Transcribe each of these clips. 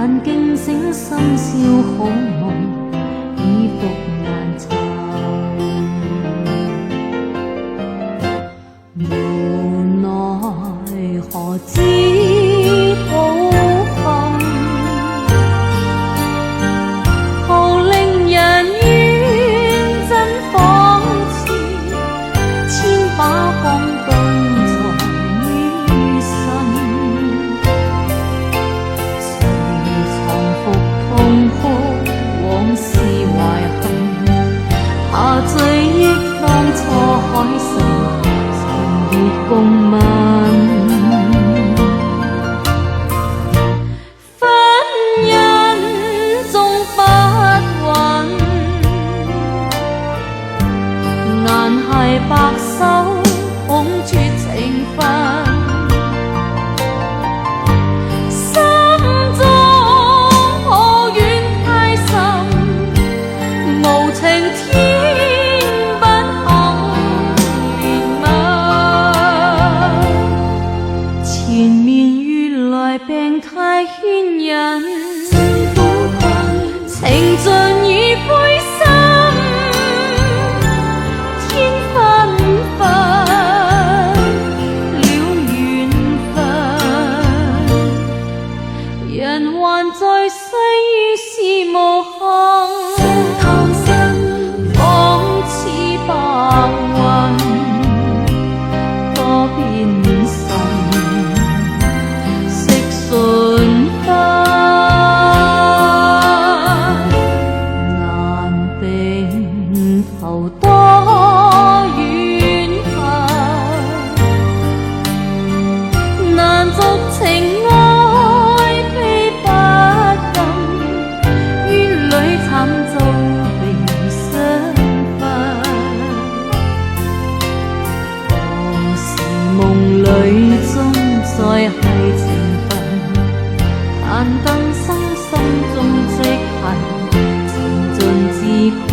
但驚醒深宵好夢，已復難尋。無奈何知抱憾，徒令人怨憎仿似千把鋒刀藏於心。誰藏伏痛哭往事懷恨，怕追憶當初海誓，長月共吻。婚姻終不穩，難繫白首恐絕情分。心中抱怨太深，無情天不肯憐憫。纏綿越來病態牽引，情盡已灰心，天紛紛了緣分，人還在世已是無幸，仿似白雲多變神，惜順分，難並頭多怨恨，難續情愛悲不禁，怨侶慘遭被相分。何時夢裏終再繫情分？嘆今生心中積恨，情盡自困。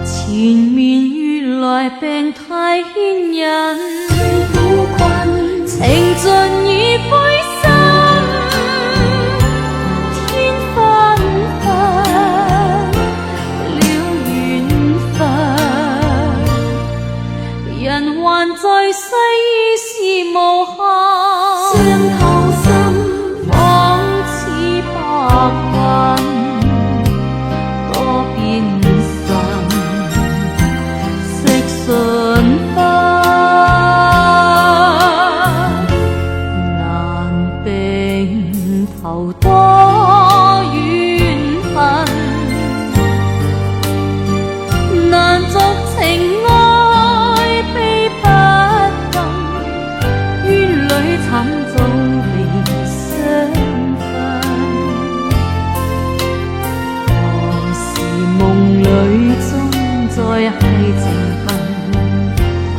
纏綿越來病態牽引，情盡已灰心，天紛紛了緣分，人還在世已是無幸，仿似白雲多變神，惜順分，難並頭多怨恨，難續情愛悲不禁，怨侶慘遭被相分。何時夢裏終再繫情分？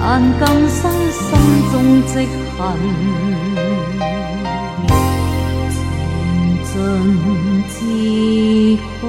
嘆今生心中積恨，情盡自困。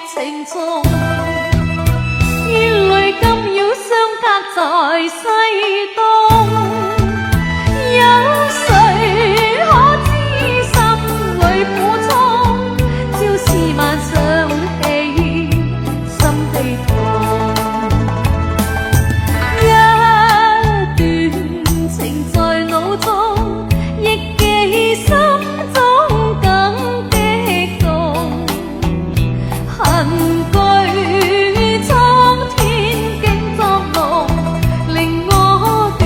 情重，熱淚甘要相隔在西東。有誰可知心裏苦衷？朝思晚想起，心悲痛。一段情在腦中，憶記心中更激動。恨懼蒼天竟作弄，令我斷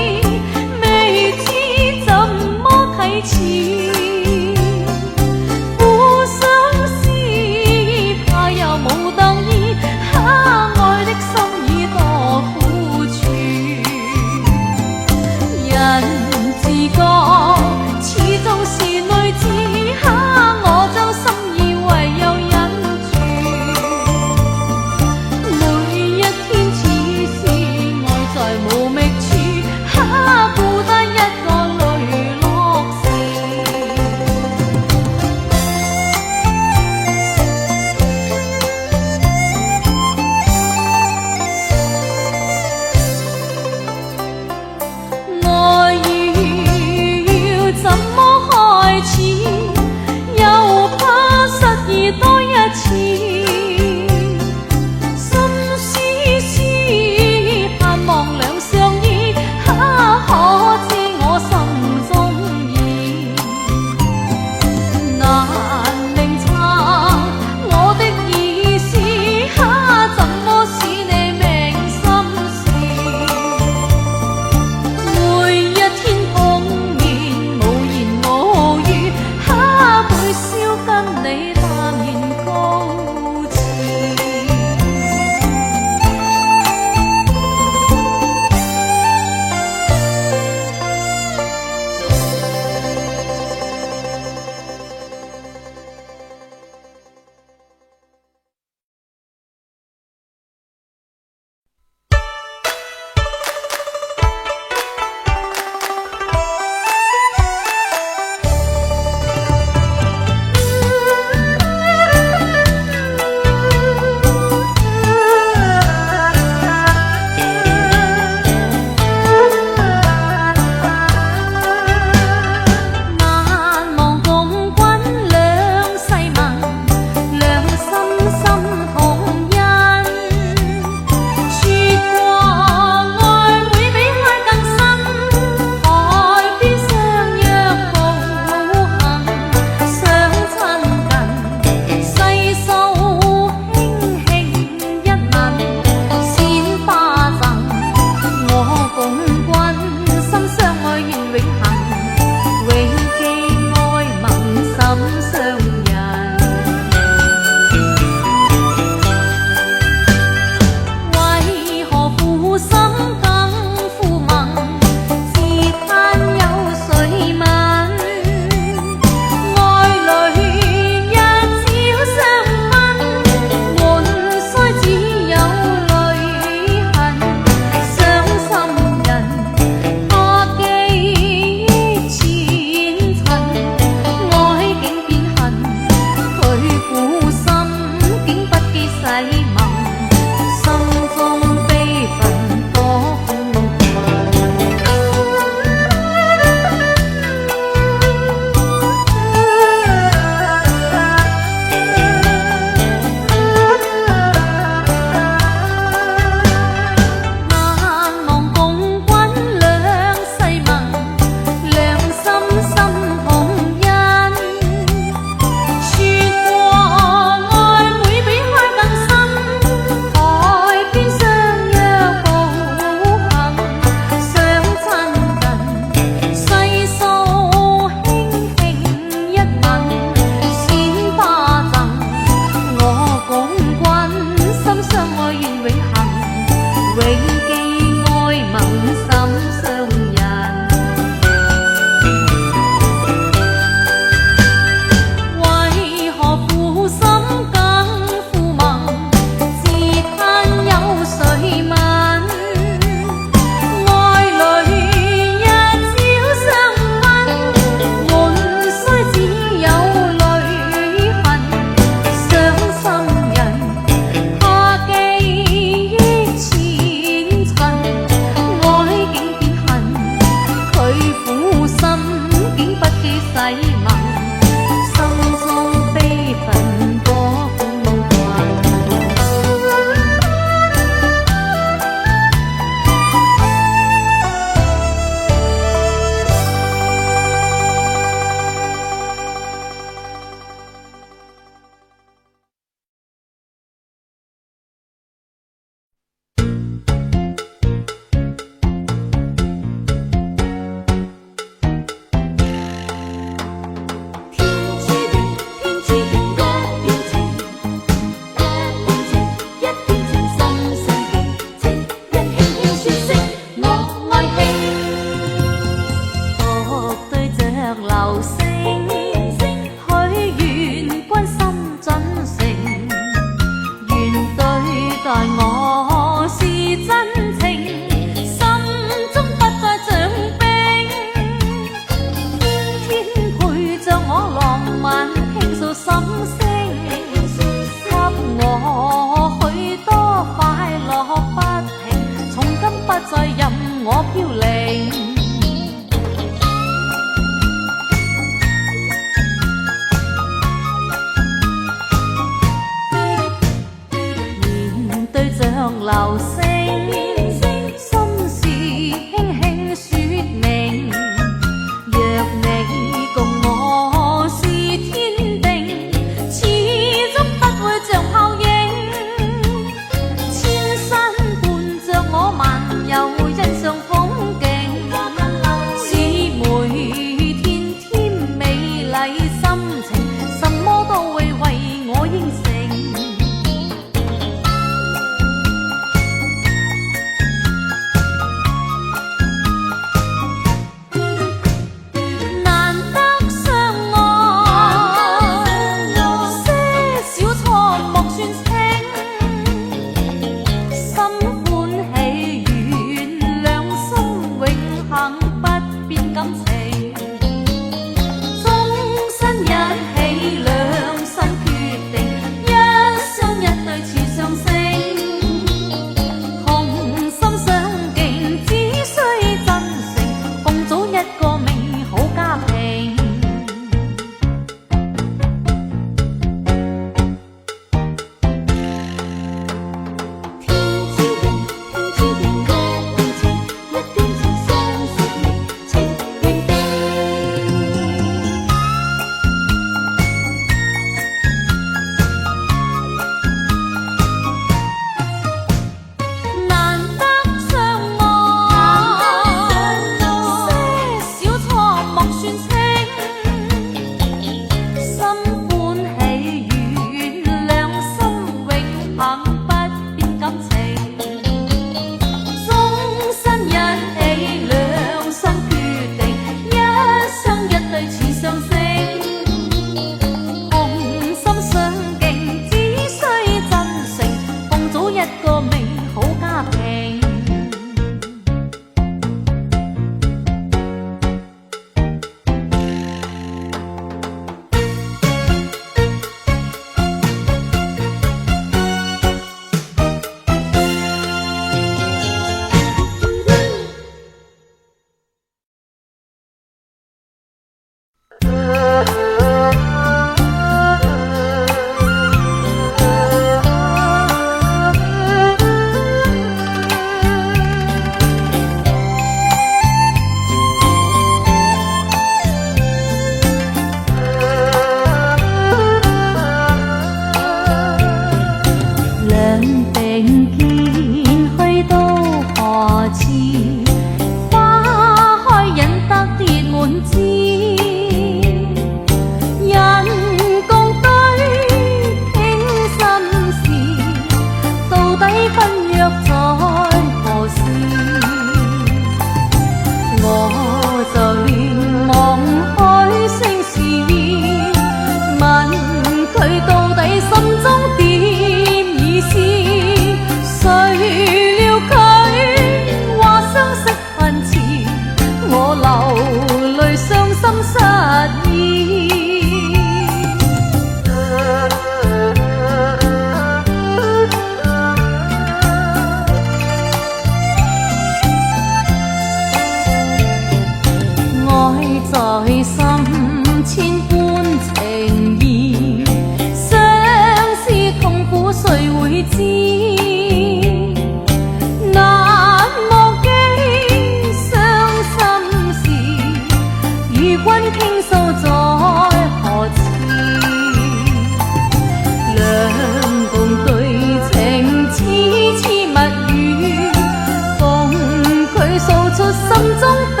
出心中的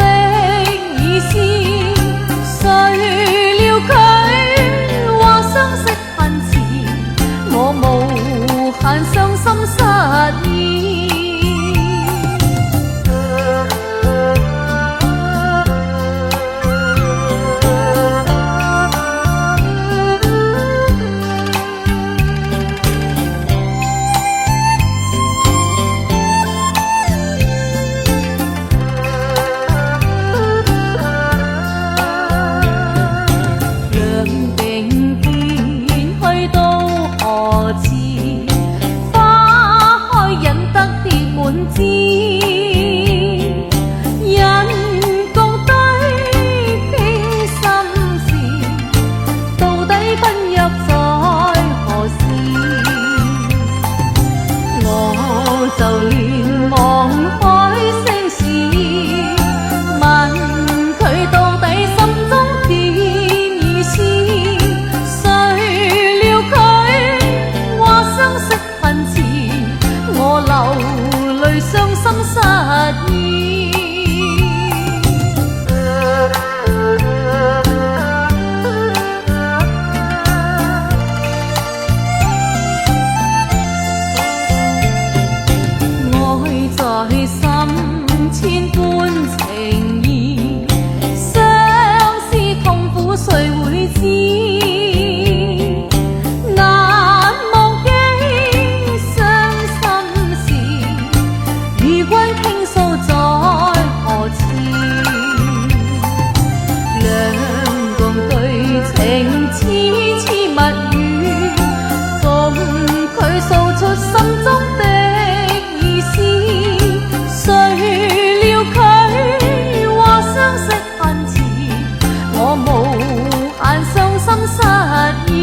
意思。誰料佢話相識恨遲，我無限傷心失意。兩並肩去到何時？花開引得鐵滿枝，人共對傾心事，到底分約在何時？我就連忙開聲示，問佢到底心中點意思？誰料佢話相識恨遲，我流淚傷心失意。愛在心，千般情意，相思痛苦誰會知？難忘記傷心事，與君傾訴在何處？兩共對情痴痴蜜語，共佢訴出心中的意思。誰料佢話相識恨遲，我無限傷心失意。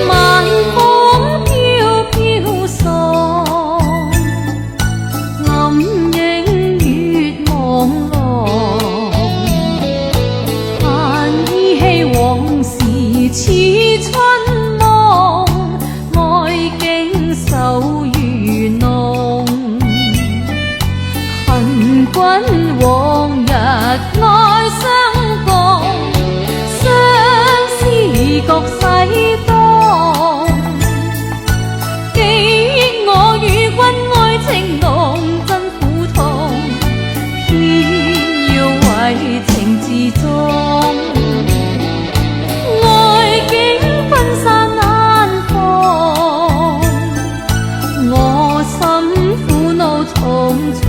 晚風飄飄送，暗影月朦朧，嘆依稀往事似春夢，愛經手如弄。恨君往日愛相共，相思各西東。記憶我與君愛情濃，真苦痛，偏要為情自重。愛景分散難逢，我心苦惱重重。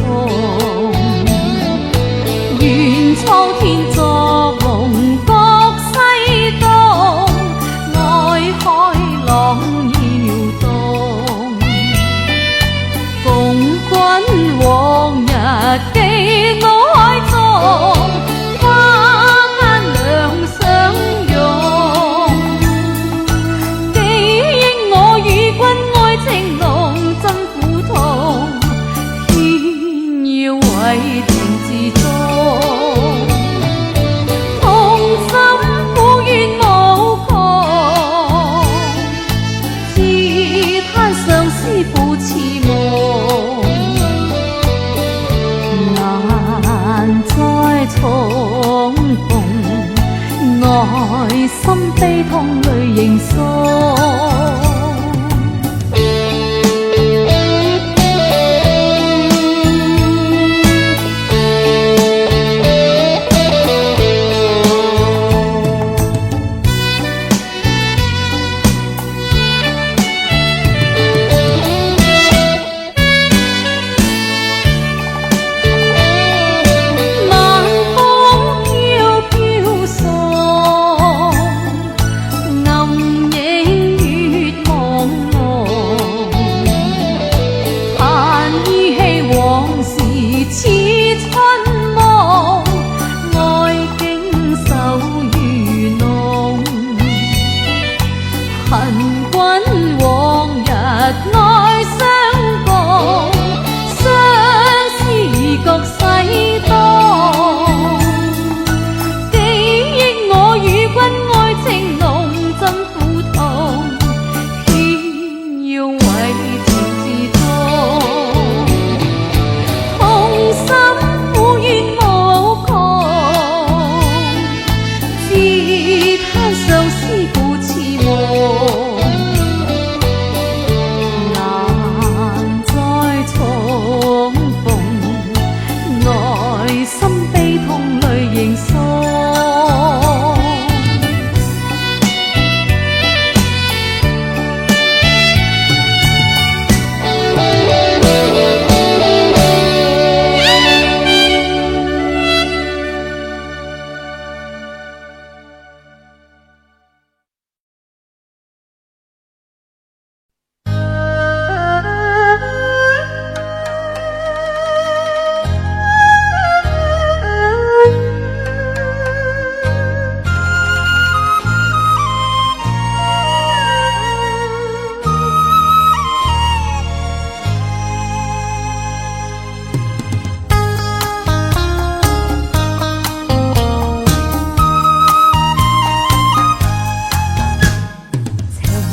願蒼天作龍各西東，愛海浪搖動。共君往日記腦海中，花間兩相擁。記憶我與君愛情濃，真苦痛，偏要為情自重。痛心苦怨無窮，自嘆相思苦痴夢，難再重逢，內心悲痛淚盈淙。晚風飄相思故痴夢，難再重逢，內心悲痛淚盈淙。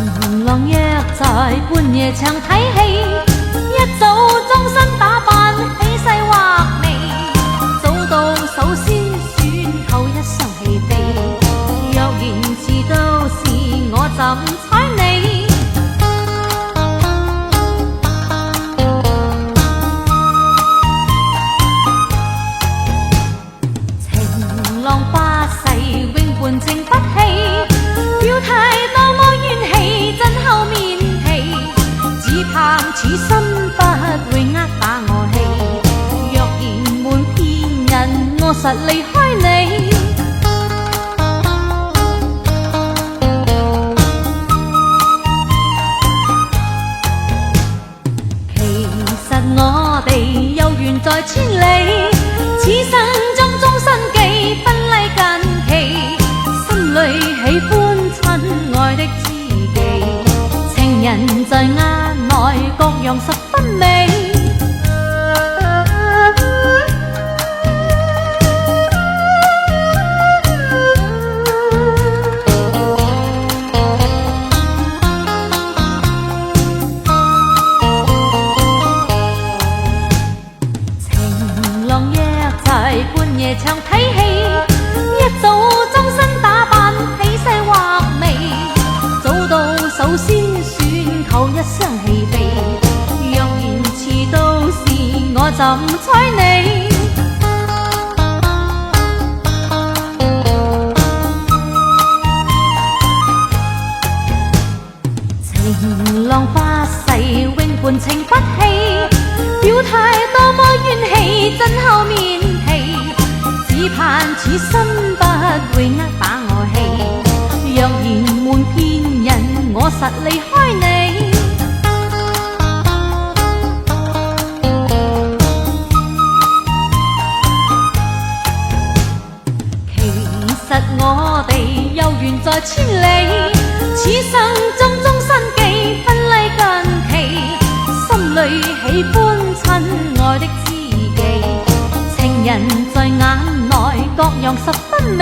情郎約在半夜場睇戲，一早裝身打扮起勢畫眉，早到首先選購一雙戲飛。若然遲到時，我怎睬你？情郎發誓永伴情不棄，表態多麼怨氣，真厚面皮，只盼此生不會呃把我棄。若然瞞騙人，我實離開你。其實我哋有緣在千里，此生將終身記，婚禮近期，心裏喜歡親愛的知己，情人在眼內各樣十分美。情郎約在半夜場睇戲，一早裝身打扮起勢畫眉，早到首先選購一雙戲飛。若然遲到時，我怎睬你？情郎發誓永伴情不棄，表態多麼怨氣，真厚面皮，只盼此生不會呃把我棄。若然瞞騙人，我實離開你。其實我哋有緣在千里，此生將終身記，婚禮近期，心裏喜歡親愛的知己，情人在眼內各樣十分美。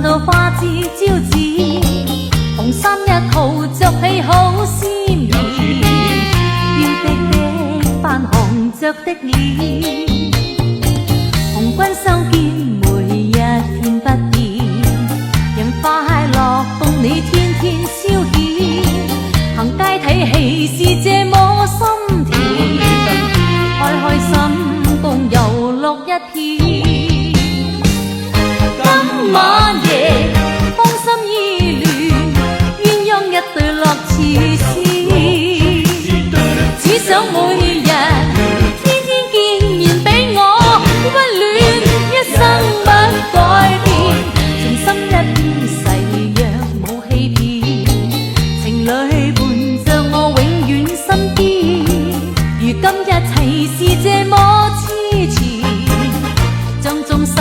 到花枝招展，紅衫一套着起好鮮豔，嬌滴滴扮紅着的臉，紅軍相見每一天不變，讓快樂共你天天消遣，行街睇戲是這麼心甜，開開心共遊樂一片。今晚夜芳心意亂，鴛鴦一對樂似仙，只想每日天天見面，俾我溫暖，一生不改變。情深一片，誓約無欺騙，情侶伴着我永遠身邊。如今一切是這麼痴纏，將終身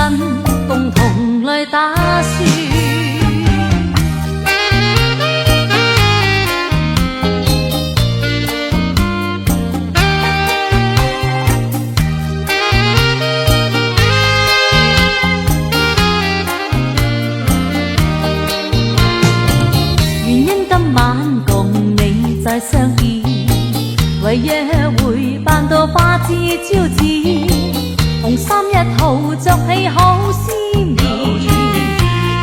共同來打算。願因今晚共你再相見，為約會扮到花枝招展，紅衫一套着起好鮮豔，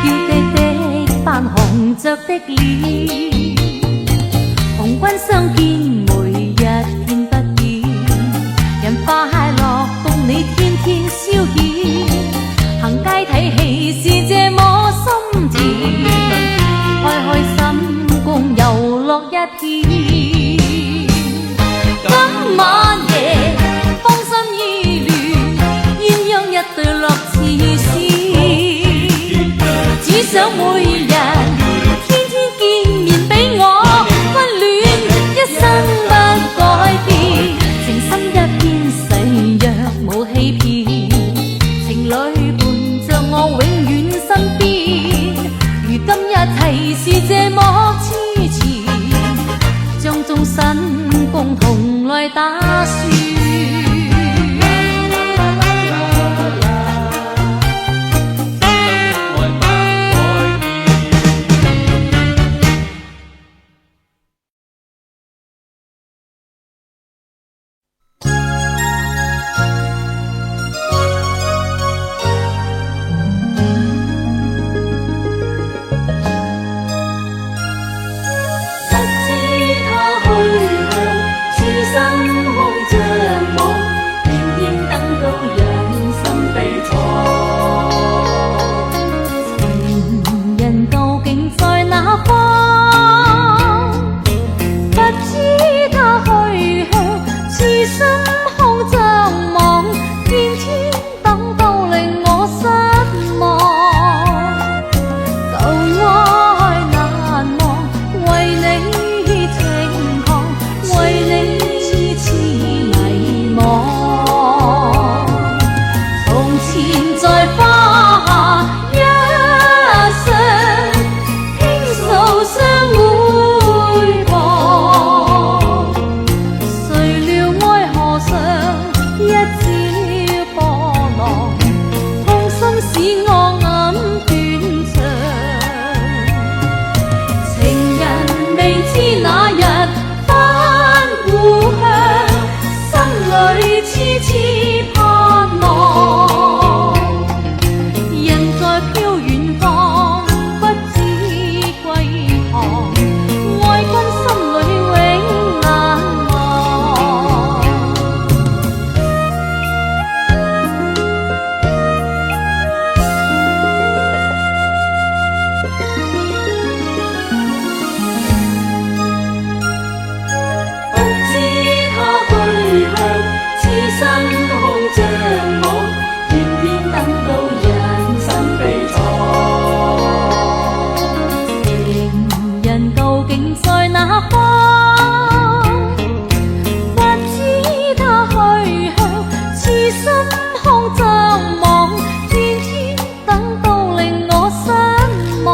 嬌滴滴扮紅着的臉，紅軍相見每一天不變，讓快樂共你天天消遣，行街睇戲是這麼心甜，開開心共遊樂一片。今晚夜芳心意亂，鴛鴦一對樂似仙，只想每日天天見面，俾我溫暖，一生不改變。情深一片，誓約無欺騙，情侶伴着我永遠身邊。如今一切是這麼痴纏，將終身共同來打算。不知他去向，痴心空張望，天天等到人心悲愴。情人究竟在哪方？不知他去向，痴心空張望，天天等到令我失望。舊愛難忘，為你情狂，為你痴痴迷惘。從前在花下一雙，傾訴相會望。誰料愛河上一朝波浪，痛心使我黯斷腸。情人未知那日返故鄉，心裏痴痴盼望。人在飄遠方，不知歸航，愛君心裏永難忘。不知他去向，痴心空張望，天天等到人心悲愴。情人究竟在哪方？不知他去向，痴心空張望，天天等到令我失望。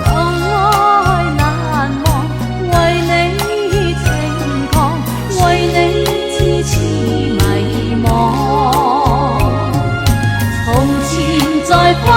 舊愛難忘，為你情狂，為你痴痴迷惘。從前在花